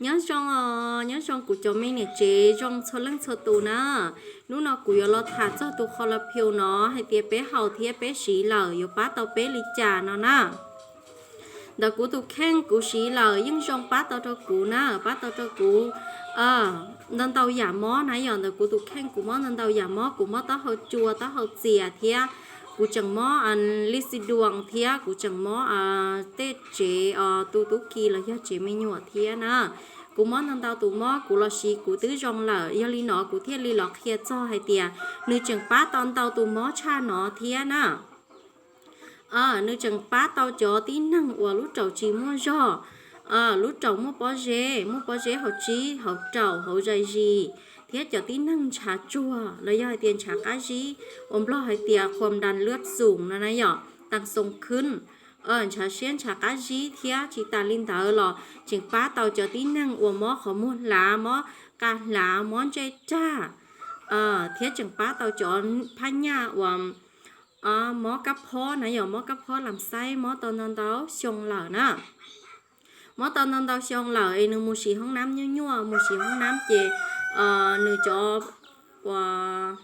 Nyob zoo os, nyob zoo kuv cov me niam tsev zoo txhua leej txhua tus na. Hnub no kuv yuav los tham txog tus kho la phiu no hais tias peb haus thiab peb siv lawm yuav pab tau peb li cas no na. Ntawm kuv tus kheej kuv siv lawm yeej zoo pab tau rau kuv na, pab tau rau kuv ntau ntau yam mob na yom. Ntawm kuv tus kheej kuv mob ntau ntau yam mob, kuv mob taub hau cua taub hau txias thiab kuv tseem mob li xi duas thiab kuv tseem mob tej tsev tus tub ki los yog tsev me nyuam thiab na. Kuv mob ntau ntau tus mob kuv los siv kuv twb zoo lawm, yog li no kuv thiaj li los qhia txog hais tias nws tseem pab tau ntau tus mob tshaj no thiab na. Nws tseem pab tau cov tib neeg uas lub raum tsis muaj zog, lub raum muaj pob zeb, muaj pob zeb hauv tsib hauv raum hauv zais zis, thiab cov tib neeg ntshav tsuag los yog hais tias ntshav qab zib, uas Nplog hais tias khuam das luab xoos no na yom, tas xoos khwb, ntshav siab ntshav qab zib thiab tsis tas li ntawd los tseem pab tau cov tib neeg uas mob qhov muag hlav, mob qa hlav, mob ntsej rag, thiab tseem pab tau cov phab nyaj uas mob kab phob na yom, mob kab phob lam xaib mob tau ntau ntau xyoo lawm na. Mob tau ntau ntau xyoo lawm es nws mus siv hoob nab nyuaj nyuaj, mus siv hoob nab ces nws cov uas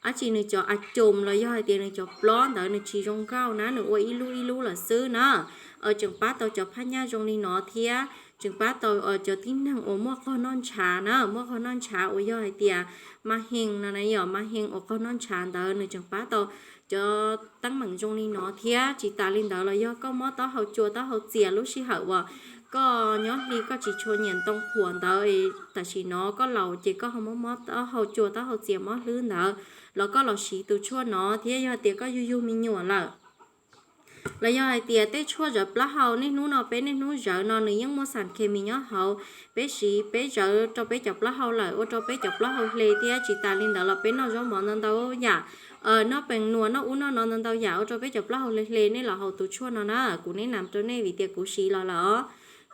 dab tsi nws cov a coos los yog hais tias nws cov plob ntawd nws tsis zoo nkauj na, nws ua ib lub ib lub lawm xwb na. Tseem pab tau cov phab nyaj zoo li no thiab tseem pab tau cov tib neeg uas muaj qog noj ntshav na, muaj qog noj ntshav uas yog hais tias mas hees no na yom, mas hees uas qog noj ntshav ntawd nws tseem pab tau cov teeb meem zoo li no thiab tsis tas li ntawd los yog koj mob taub hau cua taub hau txias lub sij hawm uas koj nyob hli koj tsis tshua nyiam ntoo phuam ntawd, tam sim no koj laus ces koj ho mob mob taub hau cua taub hau txias mob hlwb ntawd los koj los siv tus tshuaj no thiab yog tias koj yug yug me nyuam lawm los yog hais tias tej tshuaj zawv plaub hau niaj hnub no peb niaj hnub zawv no nws yeej muaj xas khes mis nyob hauv, peb siv peb zawv rau peb cov plaub hau lawm ua rau peb cov plaub hau hle thiab tsis tas li ntawd los peb noj zaub mov ntau ntau yam, noj pees nuas noj ub noj no ntau ntau yam ua rau peb cov plaub hau hle hle, nej los haus tus tshuaj no na, kuv neb nam rau nej vim tias kuv siv los lawm os.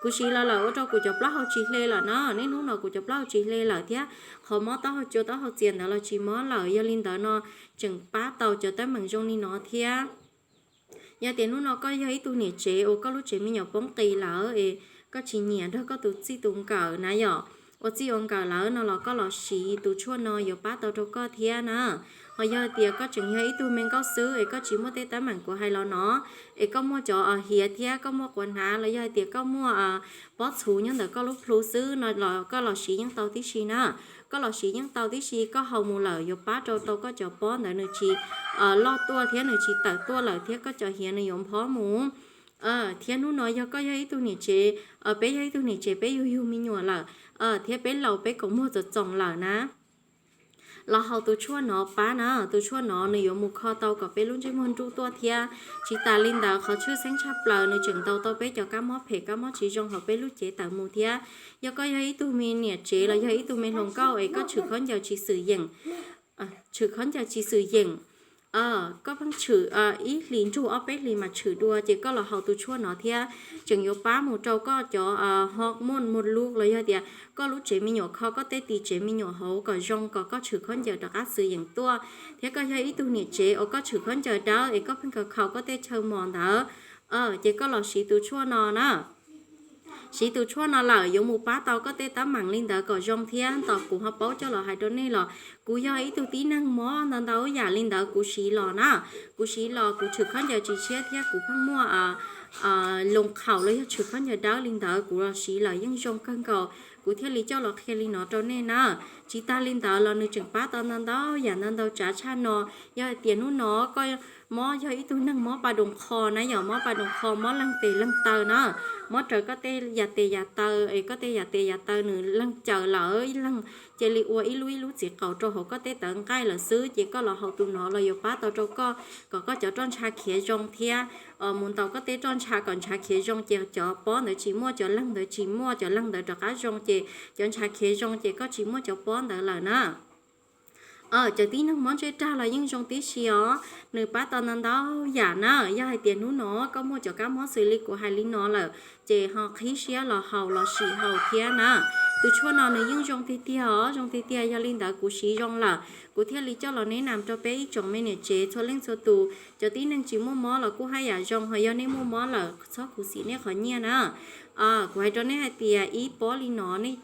Kuv siv los lawm ua rau kuv cov plaub hau tsis hle lawm na, niaj hnub no kuv cov plaub hau tsis hle lawm thiab qhov mob taub hau cua taub hau txias ntawd los tsis mob lawm. Yog li ntawd no tseem pab tau cov teeb meem zoo li no thiab. Yog tias hnub no koj yog ib tug niam tsev uas koj lub tsev me nyuam poob qis lawm es koj tsis nyiam nrog koj tus txij tus nkawm na yom, ua txij ua nkawm lawm no los koj los siv tus tshuaj no yuav pab tau rau koj thiab na. Ho yog tias koj tseem yog ib tug me nkauj xwb es koj tsis muaj tej teeb meem kuv hais los no, es koj muaj cov hiav thiab koj muaj quas hnav los yog hais tias koj muaj pob txhuv nyob ntawm koj lub plhu xwb no los koj los siv yeej tau tib si na. Koj los siv yeej tau tib si, koj haus mus lawm yuav pab rau tau koj cov pob ntawd nws tsis loj tuaj thiab nws tsis tawm tuaj lawm thiab koj cov hiav nws yuav nphob mus. Thiab hnub no yog koj yog ib tug niam tsev, peb yog ib tug niam tsev peb yug yug me nyuam lawm thiab peb laus peb kaus muag txoom txoom lawm na, los haus tus tshuaj no pab na. Tus tshuaj no nws yuav mus kho tau kom peb lub ntsej muag nruj tuaj thiab tsis tas li ntawd qhov tshwj xeeb tshaj plaws nws tseem ntaus tau peb cov kab mob phem kab mob tsis zoo hauv peb lub cev tawm mus thiab. Yog koj yog ib tug me niam tsev los yog ib tug me hluas nkauj es koj tshwm khaub ncaws tsis xwm yeem, tshwm khaub ncaws tsis xwm yeem, koj pheej tshwm ib hlis nrug ob peb hlis mas tshwm dua ces koj los haus tus tshuaj no thiab tseem yuav pab mus rau koj cov hormone mos lug los yog tias koj lub tsev me nyuam kho koj tej tis tsev me nyuam hauv kom zoo kom koj tshwm khaub ncaws rov qab xwm yeem tuaj. Thiab koj yog ib tug niam tsev uas koj tshwm khaub ncaws dawb es koj pheej khaus khaus koj tej chaw mos ntawd, ces koj los siv tus tshuaj no na. Siv tus tshuaj no lawm yuav mus pab tau koj tej teeb meem li ntawd kom zoo thiab. Tos kuv ho paub coj los hais rau nej los kuv yog ib tug tib neeg mob ntau ntau yam li ntawd kuv siv los na. Kuv siv los kuv tshwm khaub ncaws tsis tshiab thiab kuv pheej muaj loo khaum los yog tshwm khaub ncaws dawb li ntawd kuv los siv lawm yeej zoo kawg nkaus, kuv thiaj li coj los qhia li no rau nej na. Tsis tas li ntawd los nws tseem pab tau ntau ntau yam ntau ntau tsav tshaj no. Yog hais tias hnub no koj mob yog ib tug neeg mob pa doos qho na yom, mob pa doos qho mob leeg tes leeg taw na, mob raws koj tej yam tes yam taw es koj tej yam tes yam taw nws leeg caws lawm leeg cia li ua ib lub ib lub txiv qaus rau hauv koj tej tawv nqaij lawm xwb ces koj los haus tus no los yuav pab tau rau koj kom koj cov roj ntsha khiav zoo thiab mus ntaus koj tej roj ntsha kom ntshav khiav zoo ces cov pob ntawd tsis muaj, cov leeg ntawd tsis muaj, cov leeg ntawd rov qab zoo ces cov ntshav khiav zoo ces koj tsis muaj cov pob ntawd lawm na. Cov tib neeg mob ntsej rag los yeej zoo tib si os, nws pab tau ntau ntau yam na. Yog hais tias hnub no koj muaj cov kab mob xws li kuv hais li no lawm ces ho qhib siab los haus los sim haus thiab na. Tus tshuaj no nws yeej zoo tiag tiag os, zoo tiag tiag. Yog li ntawd kuv siv zoo lawm kuv thiaj li coj los neb nam rau peb ib tsoom me niam tsev txhua leej txhua tus. Cov tib neeg tsis muaj mob los kuj haj yam zoo, ho yog nej muaj mob lawm txhob khuv xim nej qhov nyiaj na. Kuv hais rau nej hais tias ib pob li no nej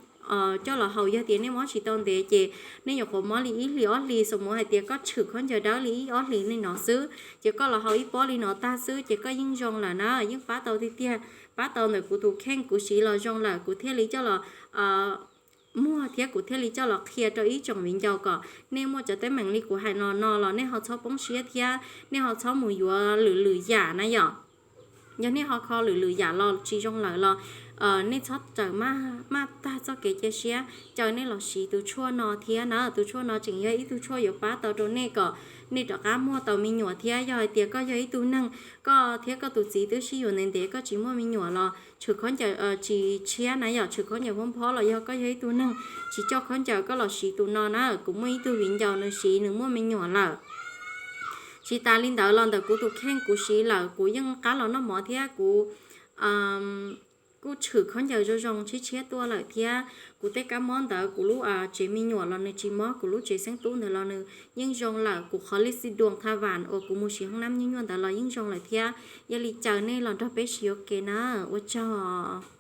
coj los haus, yog tias nej mob tsis tau ntev ces nej nyuam qhuav mob li ib hlis ob hlis, xav mus hais tias koj tshwm khaub ncaws dawb li ib ob hlis li no xwb ces koj los haus ib pob li no tag xwb ces koj yeej zoo lawm na, yeej pab tau tiag tiag, pab tau ntawm kuv tus kheej kuv siv los zoo lawm kuv thiaj li coj los muag thiab kuv thiaj li coj los qhia rau ib tsoom viv ncaus kom nej muaj cov teeb meem li kuv hais no no los nej ho txhob poob siab thiab nej ho txhob mus yuav lwm lwm yam na yom. Yog nej ho kho lwm lwm yam los tsis zoo lawm los nej txhob raws maj tag txoj kev cia siab, caw nej los siv tus tshuaj no thiab na. Tus tshuaj no tseem yog ib tug tshuaj yuav pab tau rau nej kom nej rov qab muaj tau me nyuam thiab. Yog hais tias koj yog ib tug neeg koj thiab koj tus txiv twb sib yuav ntev ntev koj tsis muaj me nyuam los tshwm khaub ncaws tsis tshiab na yom, tshwm khaub ncaws phob phob los yog koj yog ib tug neeg tsis coj khaub ncaws koj los siv tus no na. Kuv muaj ib tug viv ncaus nws siv nws muaj me nyuam lawm. Tsis tas li ntawd los ntawm kuv tus kheej kuv siv lawm kuv yeej qab los noj mov thiab kuv kuj tshwm khaub ncaws zoo zoo tshiab tshiab tuaj lawm thiab. Kuv tej kab mob ntawd kuv lub tsev me nyuam los nws tsis mob, kuv lub tsev xeeb tub ntawd los nws yeej zoo lawm. Kuv qhov li xi duas tha vas uas kuv mus siv hoob nab nyuaj nyuaj ntawd los yeej zoo lawm thiab. Yog li caw nej los nrog peb siv ua ke na. Ua tsaug.